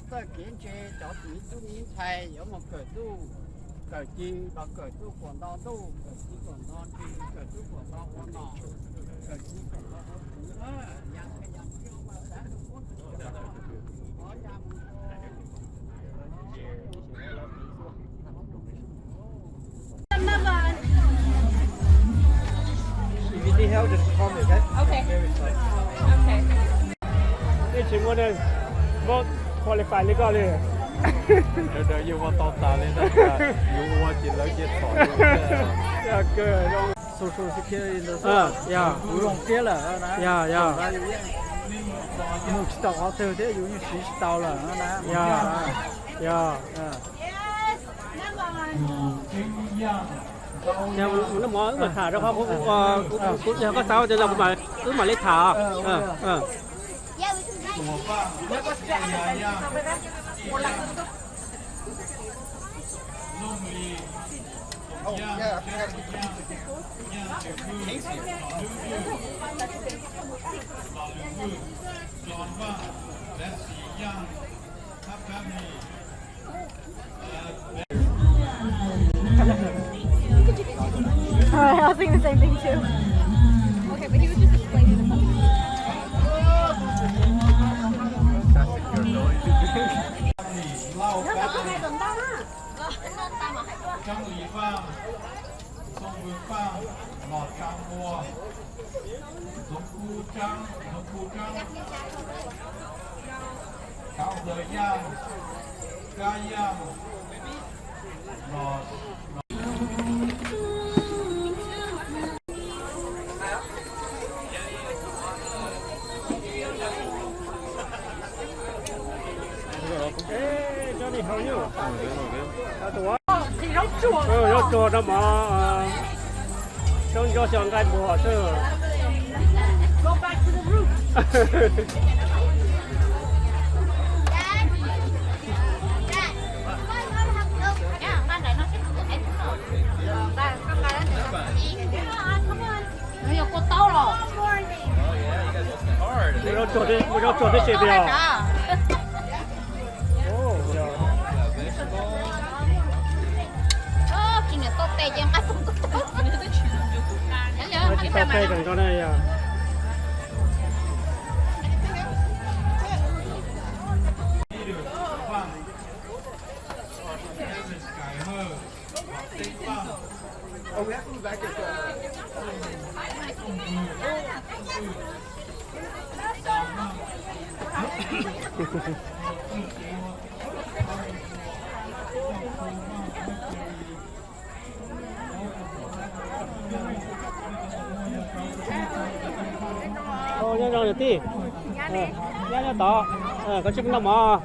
Txawj kev ntse cov txiv tub mi ntxhais yuav mus kawm ntuj, kawm ci los kawm ntuj kuam nto ntuj, kawm ci kuam nto ci, kawm ntuj kuam nto ua nom, kawm ci kuam nto ua kwv. If you need help, just call me, okay? Okay. Okay. Tsis muaj neeg, muab qualify li koj li. Sawv daws yeej ua tau tas li, yus ua ces lawv cia txhom. Social security ntawd kuv zoo siab lawm na. Yog, yog. Mus tsis tau qhov twg thiab yus yeej siv tsis tau lawm na. Yog, yog. Noj mov wb mam tham rau qhov kuv, kuv, kuv, koj xav ua li cas wb mam li tham. Alright, I was thinking the same thing too. Okay, but he was just explaining the Lauj Paj, Tseeb Lis Paj, Xoo Vwm Paj, Los Tsaa Npua, Ntxoov Kuj Tseeb, Ntxoov Kuj Tseeb, Kaav Ntxawg Yaaj, Kab Yaaj, Los Zaub tsuag rau mov, zaub ntsuab xyaw nqaij npua xwb. Zaub tsuag tib si tiag. Tsis tau pe kawm nkaus na yog. Nyob zoo niam tij, nyob nyob tod, koj tsis noj mov.